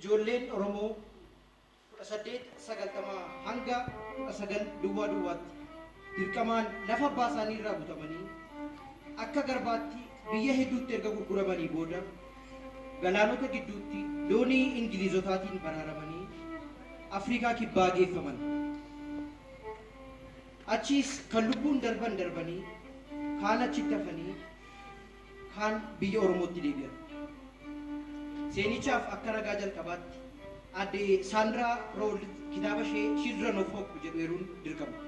Ijoolleen Oromoo 1890 hanga 19 duwwaa duwwaatti dirqamaan lafa abbaa isaanii irraa butamanii akka garbaatti biyya hedduutti erga gurguramanii booda galaanota gidduutti doonii Ingilizotaatiin baraaramanii Afrikaa Kibbaa geeffaman. Achiis kan lubbuun darban darbanii, kaan achitti hafanii, kaan biyya Oromootti deebi'an. Seenichaaf akka ragaa jalqabaatti Aadde Saandiraa Roowld kitaaba ishee Children of Hope jedhu eeruun dirqama.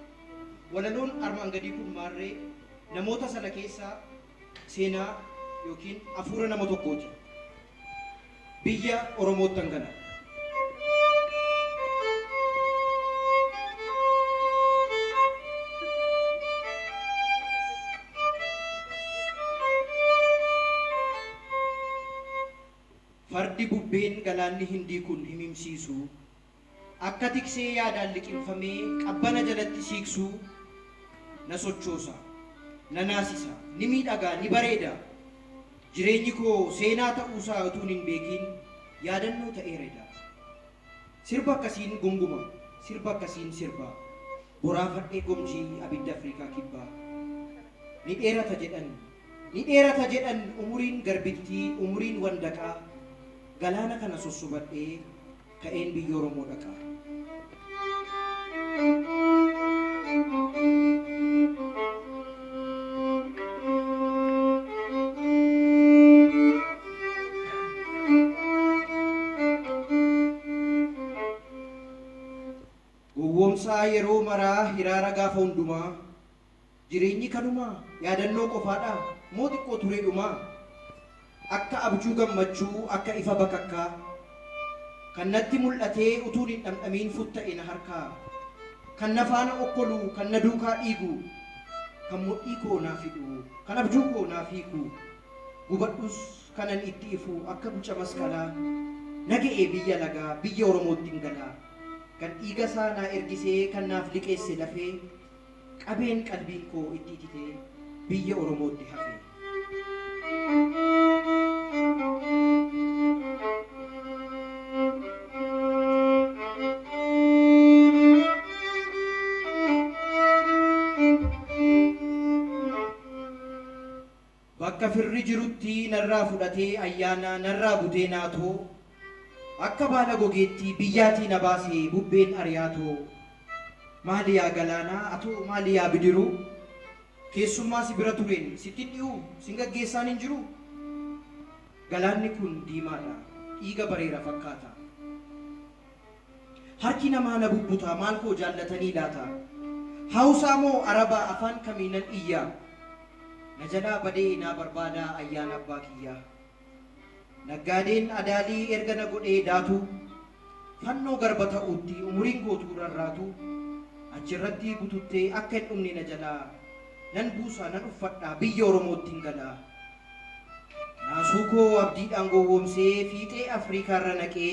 Walaloon armaan gadii kun maarree namoota sana keessaa seenaa ykn afuura nama tokkooti. Biyya Oromoottan gala. Fardi bubbeen galaanni Hindii kun himimsiisu, akka tiksee yaadaan liqimfamee qabbana jalatti siiqsuu na sochoosa, na naasisa, ni miidhaga, ni bareeda. Jireenyi koo seenaa ta'uusaa utuun hin beekiin yaadannoo ta'eera edaa. Sirba akkasiin gunguma, sirba akkasiin sirba, boraafadhee gomjii abidda Afrikaa Kibbaa. Ni dheerata jedhan, ni dheerata jedhan umuriin garbittii, umuriin wandaqaa, galaana kana sossobadhee ka'een biyya Oromoo dhaqa. Gowwoomsaa yeroo maraa hiraara gaafa hundumaa Jireenyi kanumaa? Yaadannoo qofaadhaa? Moo xiqqoo turee dhumaa? Akka abjuu gammachuu, akka ifa bakakkaa, Kan natti mul'atee utuun hin dhamdhamiin futta'e na harkaa. Kan na faana okkolu, kan na duukaa dhiigu, Kan mudhii koo naaf hidhu, kan abjuu koo naaf hiiku, Gubadhus kanan itti ifu akka guca masqalaa, Na ga'e biyya lagaa, biyya Oromoottin galaa. Kan dhiiga isaa naa ergisee, kan naaf liqeesse lafee, Qabeen qalbiin koo itti ititee biyya Oromootti hafe. Bakka firri jirutti narraa fudhatee ayyaana narraa butee naatoo Akka baala gogeetti biyyaatii na baase bubbeen ariyaatoo Maali yaa galaanaa atoo maali yaa bidiruu Keessummaa si bira tureen sittin dhiyuu sin gaggeessaan hin jiruu Galaanni kun diimaadha dhiiga bareera fakkaata Harki namaa na bubbuta maal koo jaallatanii laata? Hawusaa moo Araba afaan kamiinan iyya? Na jalaa badee naa barbaadaa ayyaana abbaa kiyyaa. Naggaadeen Adaalii erga na godhee daatuu Fannoo garba ta'uutti umuriin koo utuu rarraatuu Achirratti bututtee akka hin dhumne na jalaa Nan buusa nan uffadha biyya Oromoottin gala. Naasuu koo abdiidhaan gowwoomsee fiixee Afriikaarra naqee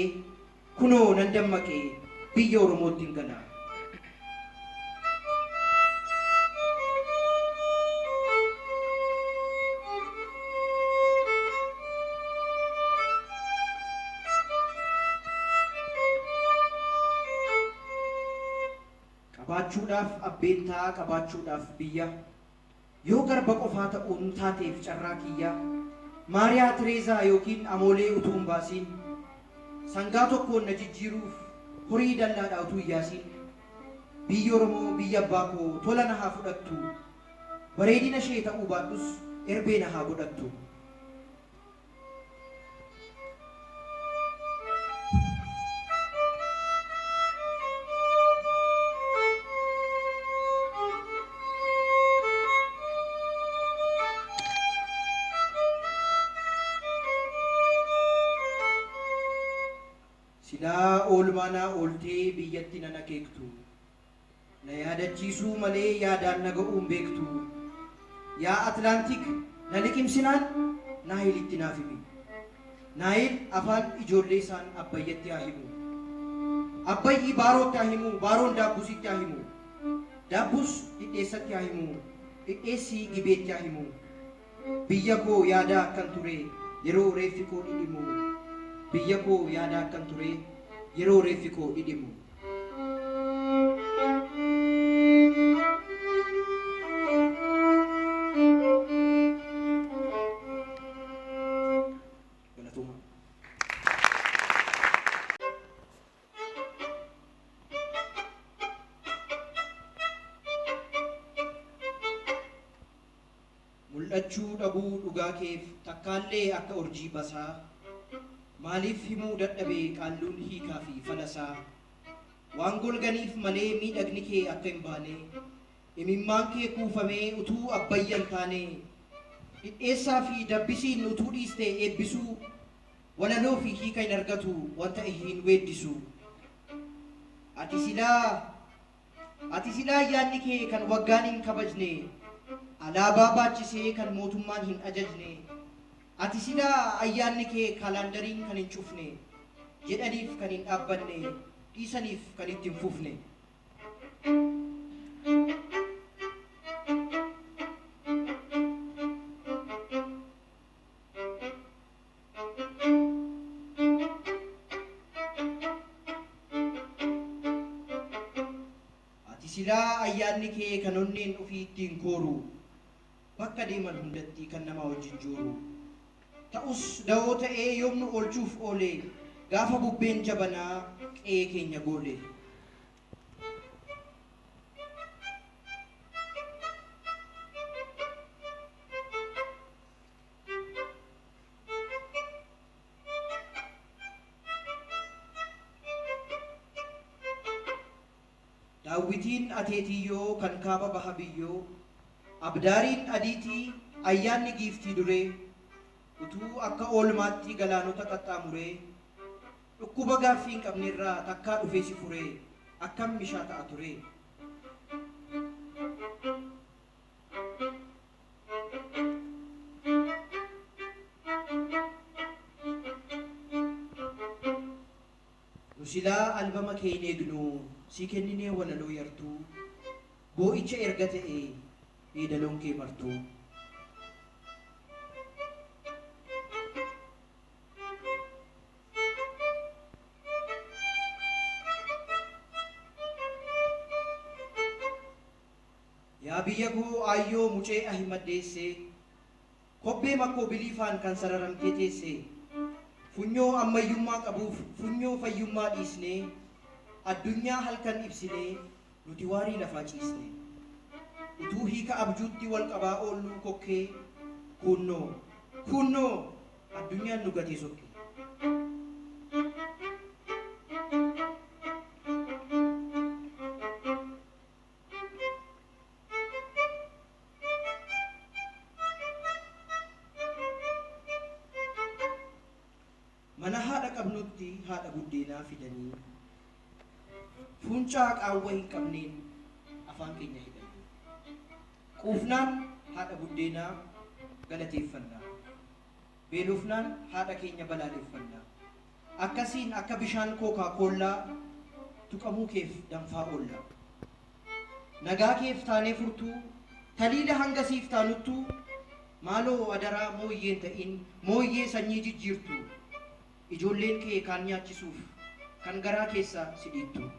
Kunoo nan dammaqe biyya Oromoottin gala. Qabaachuudhaaf abbeentaa qabaachuudhaaf biyya Yoo garba qofaa ta'uun taateef carraa kiyya, Maariyaa Tireezaa ykn Amoolee utuu hin baasiin, sangaa tokkoon na jijjiiruuf horii dallaadhaa utuu hin yaasiin, biyyi Oromoo biyya abbaa koo tola na haa fudhattu, bareedina ishee ta'uu baadhus erbee na haa godhattu. Silaa oolmaa naa ooltee biyyatti nan akeektu. Na yaadachiisuu malee yaadaan na ga'uu hin beektu. Yaa Atlaantik na liqimsinaan Naayilitti naaf himi. Naayil afaan ijoollee isaan Abbayyatti haa himu. Abbayyi Baarootti haa himu, Baaroon Daabbusitti haa himu. Daabbus Dhidheessatti haa himu, Dhidheessi Gibeetti haa himu. Biyya koo yaadaa akkan ture yeroo reeffi koo dhidhimu. Biyya koo yaada akkan ture yeroo reeffi koo dhidhimu. Galatoomaa. Mul'achuu dhabuu dhugaa keef takkaallee akka urjii basaa, maaliif himuu dadhabe qaalluun hiikaa fi falasaa? Waan golganiif malee miidhagni kee akka hin baane, imimmaan kee kuufamee utuu abbayya hin taane, dhidheessaa fi dabbisiin utuu dhiiste eebbisuu, walaloo fi hiika hin argatu wanta hin weeddisu. Ati silaa ayyaanni kee kan waggaan hin kabajne, alaabaa baachisee kan mootummaan hin ajajne, ati silaa ayyaanni kee kaalaandariin kan hin cufne, jedhaniif kan hin dhaabbanne, dhiisaniif kan itti hin fufne. Ati silaa ayyaanni kee kan onneen ofii ittiin kooru, bakka deeman hundatti kan nama wajjin jooru. Ta'us da'oo ta'ee yoomnu oolchuuf oole gaafa bubbeen jabanaa qe'ee keenya goole. Daawwitiin ateetiyyoo kan kaaba baha biyyoo, abdaariin adiitii ayyaanni giiftii duree, utuu akka oolmaatti galaanota qaxxaamuree, dhukkuba gaaffii hin qabnerraa takkaa dhufee si furee, akkam mishaa ta'a ture. Nu silaa albama kee hin eegnu, sii kenninee walaloo yartuu, boo'icha erga ta'e yeedaloon kee martuu. Yaa biyya koo aayyoo mucee Ahimad deessee, kobbee makkoo biliifaan kan sararamtee teessee, funyoo ammayyummaa qabuuf funyoo fayyummaa dhiisnee, addunyaa halkan ibsinee nuti waarii lafaa ciisne. Utuu hiika abjuutti wal qabaa oolluu kokkee, kuunnoo kuunnoo addunyaan nu gatee sokke. Mana haadha qabnutti haadha buddeenaa fidanii, fuuncaa qaawwa hin qabneen afaan keenya hidhanii, quufnaan haadha buddeenaa galateeffannaa, beelofnaan haadha keenya balaaleffannaa. Akkasiin akka bishaan kookaa koollaa tuqamuu keef danfaa oolla. Nagaa keef taanee furtuu, taliila hanga siif taanuttuu, maaloo adaraa mooyyeen ta'in mooyyee sanyii jijjiirtu, ijoolleen kee kaan nyaachisuuf kan garaa keessa si dhiittu.